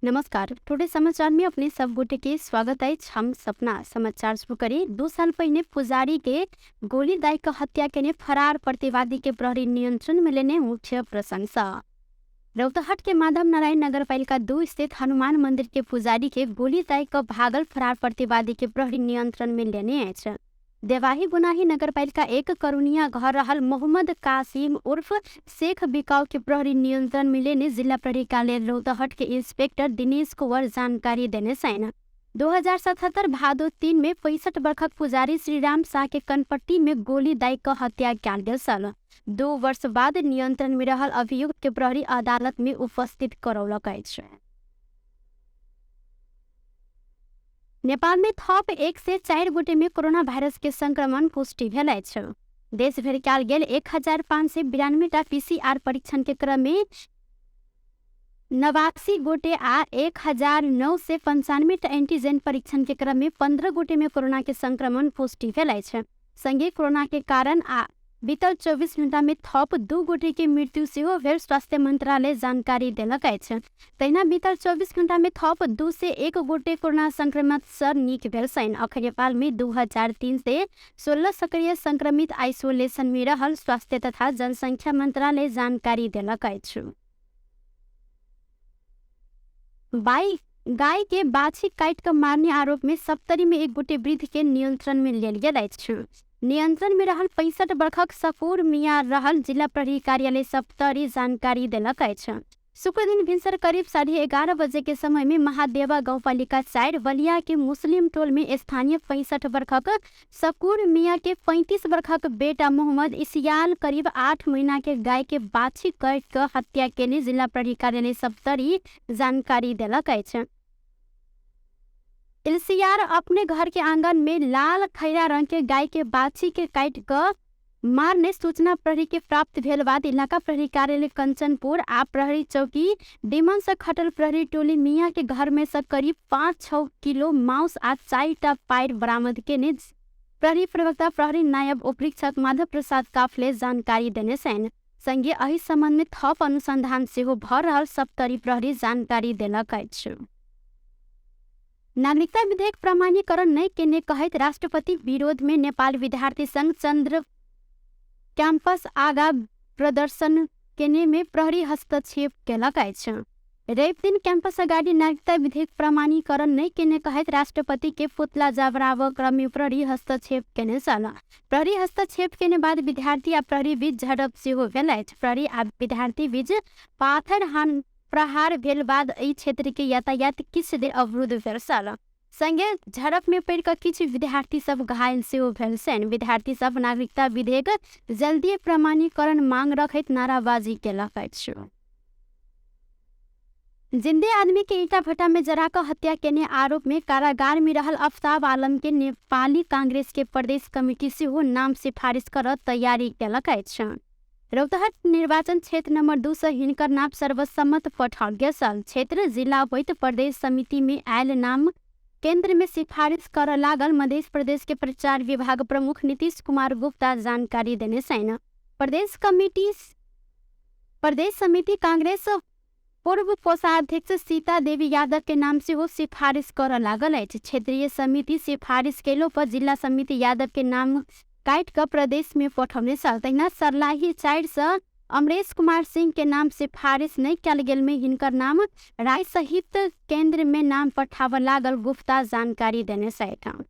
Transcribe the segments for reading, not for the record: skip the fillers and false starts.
नमस्कार, टुडे समाचार में अपने सब गोटे के स्वागत अछि। हम सपना समाचार शुरू करी। 2 साल पहिने पुजारी के गोली दाई के हत्या केने फरार प्रतिवादी के प्रहरी नियंत्रण में लेने मुख्य प्रशंसा। रौतहट के माधव नारायण नगरपालिका 2 स्थित हनुमान मंदिर के पुजारी के गोली दाई के भागल फरार प्रतिवादी के प्रहरी नियंत्रण में लेने अछि। देवाही गुनाही नगरपालिका 1 करुणिया घर रहल मोहम्मद कासिम उर्फ शेख बिकाउ के प्रहरी नियंत्रण में लेने जिला प्रहरी कार्यालय रौतहट के इंस्पेक्टर दिनेश कुंवर जानकारी देने छनि। 2077 भादो 3 में 65 वर्षक पुजारी श्रीराम शाह के कनपट्टी में गोली दाई के हत्या कयल गेल छल। 2 वर्ष बाद नियंत्रण में रहल अभियुक्त के प्रहरी अदालत में उपस्थित करौलक अछि। नेपाल में थप 104 गोटे में कोरोना वायरस के संक्रमण पुष्टि भेल अछि। देश भरि कयल गेल 1592 टा पीसीआर परीक्षण के क्रम में 89 गोटे आ 1995 टा एंटीजन परीक्षण के क्रम में 15 गोटे में कोरोना के संक्रमण पुष्टि भेल अछि। संगे कोरोना के कारण आ बीतल 24 घंटा में थप 2 गोटे के मृत्यु सेहो भेल स्वास्थ्य मंत्रालय जानकारी देलक अछि। तहिना बीतल 24 घंटा में थप 201 गोटे कोरोना संक्रमित सँ नीक भेल छनि। अखन नेपाल में 2316 सक्रिय संक्रमित आइसोलेशन में रहल स्वास्थ्य तथा जनसंख्या मंत्रालय जानकारी देलक अछि। गाय के बाछी काटि कऽ मारने आरोप में सप्तरी में एक गोटे वृद्ध के नियंत्रण में लेल गेल अछि। नियंत्रण में रहल 65 वर्षक शकूर मियाँ रहल जिला प्रहरी कार्यालय सप्तरी जानकारी देलक अछि। शुक्रदिन भिनसर करीब 11:30 बजे के समय में महादेवा गाउँपालिका 4 बलिया के मुस्लिम टोल में स्थानीय 65 वर्षक शकूर मियाँ के 35 वर्षक बेटा मोहम्मद इसियाल करीब 8 महीना के गाय के बाछी काटि कऽ हत्या केने जिला प्रहरी कार्यालय सप्तरी जानकारी देलक अछि। एलसीआर अपने घर के आंगन में लाल खैरा रंग के गाय के बाछी के काटि कऽ मारने सूचना प्रहरी के प्राप्त भेल बाद इलाका प्रहरी कार्यालय कंचनपुर आ प्रहरी चौकी डिमन से खटल प्रहरी टोली मियाँ के घर में से करीब 5-6 किलो मांस आ 4 टा पायर बरामद केने प्रहरी प्रवक्ता प्रहरी नायब उपरीक्षक माधव प्रसाद काफले जानकारी देने छनि। संगे एहि संबंध में थप अनुसंधान सेहो भऽ रहल सप्तरी प्रहरी जानकारी देलक अछि। नागरिकता विधेयक प्रमाणीकरण नहि केने कहैत राष्ट्रपति विरोध में नेपाल विद्यार्थी संघ चंद्र कैंपस आगा प्रदर्शन केने में प्रहरी हस्तक्षेप केलक अछि। रवि दिन कैंपस अगाडि नागरिकता विधेयक प्रमाणीकरण नहि केने कहैत राष्ट्रपति के पुतला जबराब क्रम में प्रहरी हस्तक्षेप केने छल। प्रहरी हस्तक्षेप केने बाद विद्यार्थी आ प्रहरी बीच झड़प सेहो भेल अछि। प्रहरी आ विद्यार्थी बीच पाथर हान प्रहार भेल बाद एहि क्षेत्र के यातायात किछु देर अवरुद्ध भेल छल। संगे झड़प में पड़ि कऽ किछु विद्यार्थी सब घायल सेहो भेल छनि। विद्यार्थी सब नागरिकता विधेयक जल्दी प्रमाणीकरण मांग रखैत नाराबाजी केलक अछि। जिंदे आदमी के ईंटा भट्टा में जरा कऽ हत्या केने आरोप में कारागार में रहल अफताब आलम के नेपाली कांग्रेस के प्रदेश कमिटी सेहो नाम सिफारिश करऽ तैयारी केलक अछि। रौतहट निर्वाचन क्षेत्र नंबर 2 से हिनकर नाम सर्वसम्मत पठाओल गेल छल। क्षेत्र जिला होइत प्रदेश समिति में आयल नाम केंद्र में सिफारिश करऽ लागल मध्य प्रदेश के प्रचार विभाग प्रमुख नीतीश कुमार गुप्ता जानकारी देने छनि। प्रदेश समिति कांग्रेस पूर्व कोषाध्यक्ष सीता देवी यादव के नाम सेहो सिफारिश करऽ लागल अछि। क्षेत्रीय समिति सिफारिश केलो पर जिला समिति यादव के नाम काटि कऽ प्रदेश में पठौने छल। तहिना सर्लाही 4 से अमरेश कुमार सिंह के नाम सिफारिश नहि कयल गेल में हिनकर नाम राय सहित केंद्र में नाम पठाबऽ लागल गुप्ता जानकारी देने छथि।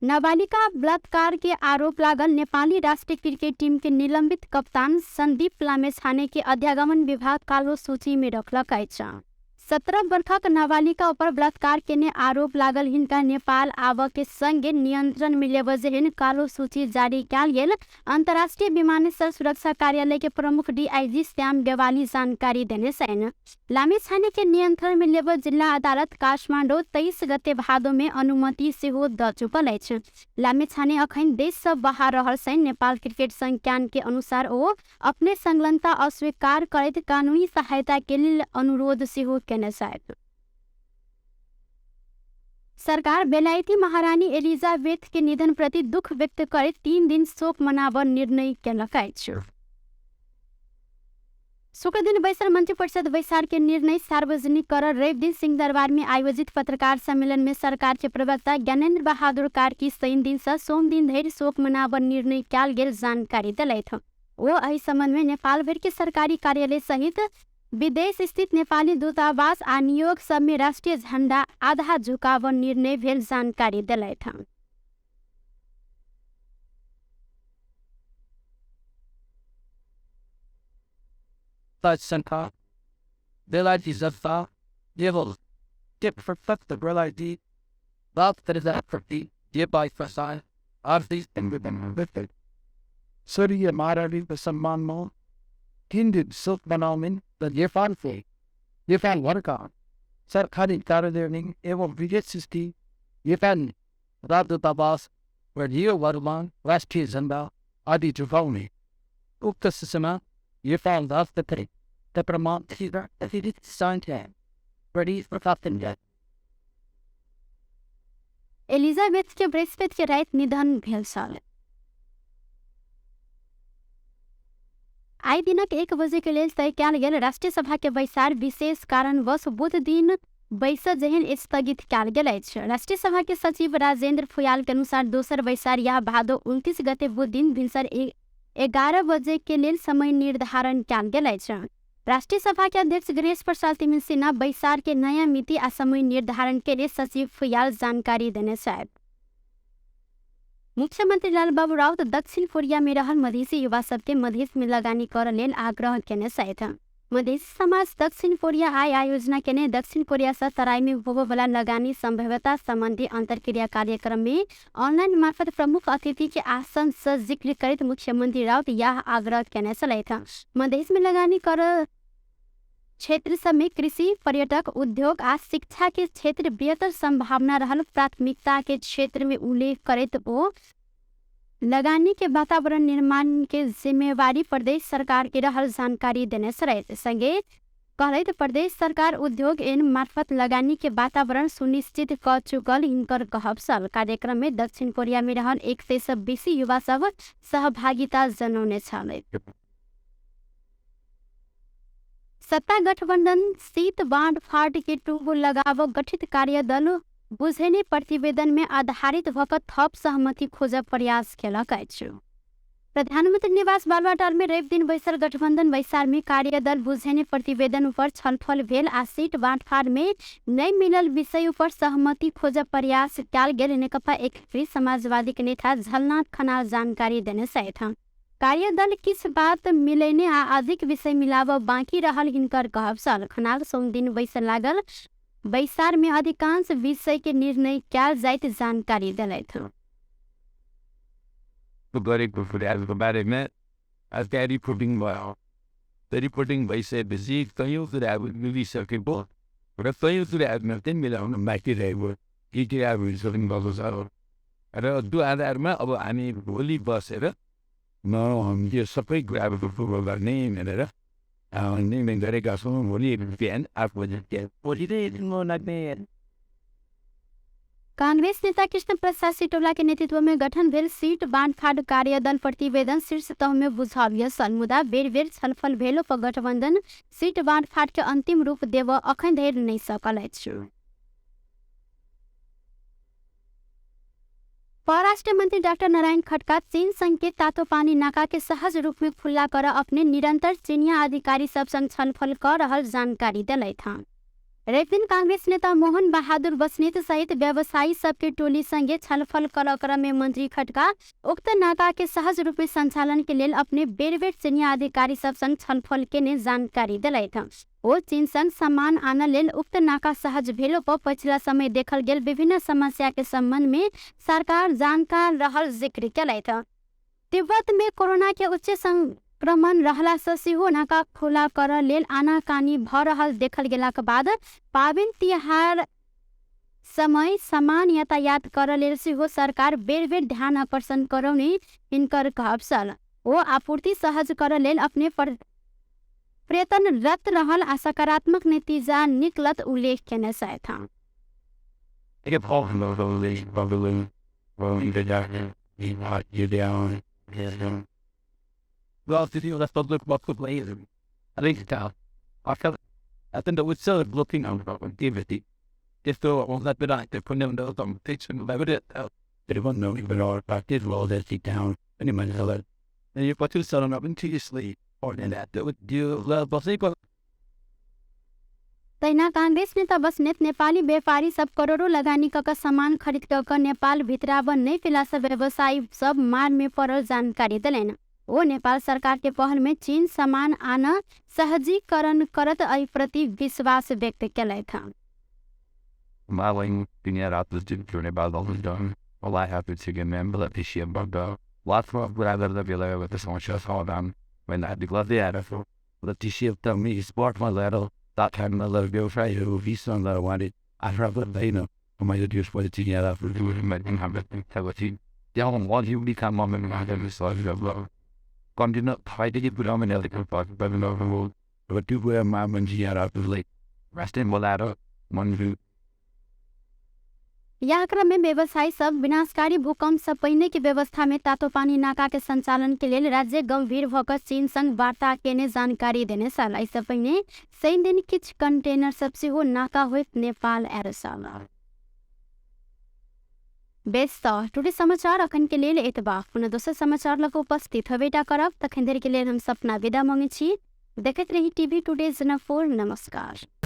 नाबालिका बलात्कार के आरोप लागल नेपाली राष्ट्रीय क्रिकेट टीम के निलंबित कप्तान संदीप लामिछाने के अध्यागमन विभाग कालो सूची में रखलक अछि। 17 वर्षक नाबालिका ऊपर बलात्कार केने आरोप लागल हिनका नेपाल आबऽ के संगे नियंत्रण में लेबऽ जेहन कालो सूची जारी कयल गेल अंतर्राष्ट्रीय विमानस्थल सुरक्षा कार्यालय के प्रमुख डीआईजी श्याम बेवाली जानकारी देने छनि। लामिछाने के नियंत्रण में लेबऽ जिल्ला अदालत काठमाडौँ 23 गते भादो में अनुमति सेहो द चुकल अछि। लामिछाने अखन देश सँ बाहर रहल छनि। नेपाल क्रिकेट संघ क्यान के अनुसार ओ अपने संलग्नता अस्वीकार करैत कानूनी सहायता के लेल अनुरोध सेहो केने छथि। सरकार बेलायती महारानी एलिजाबेथ के निधन प्रति दुख व्यक्त करैत 3 दिन शोक मनाबऽ निर्णय केलक अछि। शुक्र दिन बैसल मंत्रिपरिषद बैसार के निर्णय सार्वजनिक कर रवि दिन सिंहदरबार में आयोजित पत्रकार सम्मेलन में सरकार के प्रवक्ता ज्ञानेन्द्र बहादुर कार्की शनि दिन से सोम दिन धरि शोक मनाबऽ निर्णय कयल गेल जानकारी देलथि। ओ एहि संबंध में नेपाल भरि के सरकारी कार्यालय सहित विदेश स्थित नेपाली दूतावास आ नियोग सब में राष्ट्रीय झंडा आधा झुकाबऽ निर्णय भेल जानकारी देलथि। राष्ट्रिय झण्डा आदि झुकाउने उक्त सूचना एलिजाबेथ के बृहस्पति के राति निधन भेल छल। आइ दिनक 1 बजे के लेल तय कयल गेल राष्ट्रीय सभा के बैसार विशेष कारणवश बुध दिन बैस जेहन स्थगित कयल गेल अछि। राष्ट्रीय सभा के सचिव राजेंद्र फुयाल के अनुसार दोसर बैसार या भादो 29 गते बुध दिन भिनसर 11 बजे के लेल समय निर्धारण कयल गेल अछि। राष्ट्रीय सभा के अध्यक्ष गणेश प्रसाद तिमिल सिन्हा बैसार के नया मिति आ समय निर्धारण के लिए सचिव फुयाल जानकारी देने छथि। मुख्यमंत्री लालबाबू राउत दक्षिण कोरिया में रहल मधेसी युवा सबके मधेस में लगानी कर लेल आग्रह केने छथि। मधेसी समाज दक्षिण कोरिया आय आयोजना केने दक्षिण कोरिया से तराई में होबयवला लगानी संभव्यता संबंधी अंतर्क्रिया कार्यक्रम में ऑनलाइन मार्फत प्रमुख अतिथि के आसन से जिक्र करैत मुख्यमंत्री राउत यह आग्रह केने छलथि। मधेस में लगानी कर क्षेत्र सब में कृषि, पर्यटक, उद्योग आ शिक्षा के क्षेत्र बेहतर संभावना रहल प्राथमिकता के क्षेत्र में उल्लेख करैत ओ लगानी के वातावरण निर्माण के जिम्मेवारी प्रदेश सरकार के रहल जानकारी देने छलथि। संगे कहलथि प्रदेश सरकार उद्योग एन मार्फत लगानी के वातावरण सुनिश्चित क चुकल हिनकर कहब छल। कार्यक्रम में दक्षिण कोरिया में रहल 100 से बेसी युवा सब सहभागिता जनौने छलथि। सत्ता गठबंधन सीट बाँटफाँट के टुङ्गो लगाव गठित कार्यदल बुझेने प्रतिवेदन में आधारित भऽ थप सहमति खोजब प्रयास केलक अछि। प्रधानमंत्री निवास बालुवाटार में रवि दिन बैसल गठबंधन बैसार में कार्यदल बुझेने प्रतिवेदन ऊपर छलफल भेल आ सीट बाँटफाँट में नहि मिलल विषय ऊपर सहमति खोजब प्रयास कयल गेल नेकपा एकीकृत समाजवादी के नेता झलनाथ खनाल जानकारी देने छथि। कार्यदल किछ बात मिलेने आ अधिक विषय मिलाब बाँकी रहल हिनकर कहब छल। खनाल सोमदिन बैसल लागल बैसार में अधिकांश विषय के निर्णय कयल जाइत जानकारी देलथि। गरेको कुराहरूको बारेमा त्यहाँ रिपोर्टिङ भयो। त्यो रिपोर्टिङ भइसकेपछि कैयौँ कुराहरू मिलिसकेको र कैयौँ कुराहरूमा चाहिँ मिलाउन बाँकी रहेको के कुराहरू भएको छ र त्यो आधारमा अब हामी भोलि बसेर म यो सबै कुराहरूको पूर्व गर्ने भनेर निर्णय गरेका छौँ। भोलि बिहान 8 बजे भोलि लाग्ने। कांग्रेस नेता कृष्ण प्रसाद सिटौला के नेतृत्व में गठन भेल सीट बाँटफाँट कार्यदल प्रतिवेदन शीर्ष तह में बुझाबिय छल, मुदा बेर बेर छलफल भेलो पर गठबंधन सीट बाँटफाँट के अंतिम रूप देब अखन धरि नहि सकल अछि। परराष्ट्र मंत्री डाक्टर नारायण खड्का चीन संघ के तातोपानी नाका के सहज रूप में खुल्ला कर अपने निरंतर चीनिया अधिकारी सब संग छलफल कर रहल जानकारी देलथि। रवि दिन कांग्रेस नेता मोहन बहादुर बस्नेत सहित व्यवसायी सबके टोली संगे छलफल कर क्रम में मंत्री खड्का उक्त नाका के सहज रूप में संचालन के लेल अपने बेर बेर चीनिया अधिकारी सब संग छलफल केने जानकारी देलथि। ओ चीन संग सामान आनऽ लेल उक्त नाका सहज भेलो पर पछिला समय देखल गेल विभिन्न समस्या के संबंध में सरकार जानकार रहल जिक्र केलथि। तिब्बत में कोरोना के उच्च संक्रमण रहला से सेहो नाका खुला करऽ लेल आनाकानी भऽ रहल देखल गेलाक बाद पाबनि तिहार समय सामान यातायात करऽ लेल सेहो सरकार बेर बेर ध्यान आकर्षण करौने हिनकर कहब छल। ओ आपूर्ति सहज करऽ लेल अपने प्रयत्नरत रहल आ सकारात्मक नतीजा निकलत उल्लेख केने छथि। Well, तहिना कांग्रेस नेता बस्नेत नेपाली व्यापारी सब करोड़ों लगानी क सामान खरीद क नेपाल भित्राब नै पेलासँ व्यवसायी सब मार में पड़ल जानकारी देलनि। ओ नेपाल सरकार के पहल में चीन सामान आन सहजीकरण करत एहि प्रति विश्वास व्यक्त केलथि। यह क्रम में व्यवसायी सब विनाशकारी भूकंप से पहिने के व्यवस्था में तातोपानी नाका के संचालन के लेल राज्य गंभीर भऽ चीन संग वार्ता केने जानकारी देने छल। एहिसँ पहिने शनि दिन किछु कंटेनर सब सेहो नाका होइत नेपाल आयल छल। बेस तऽ टुडे समाचार अखन के लेल एतबा। पुनः दोसर समाचार लऽ कऽ उपस्थित हेबेटा करब। तखन धरि के लेल हम सपना विदा मांगै छी। देखैत रही टीवी टुडे जनकपुर। नमस्कार।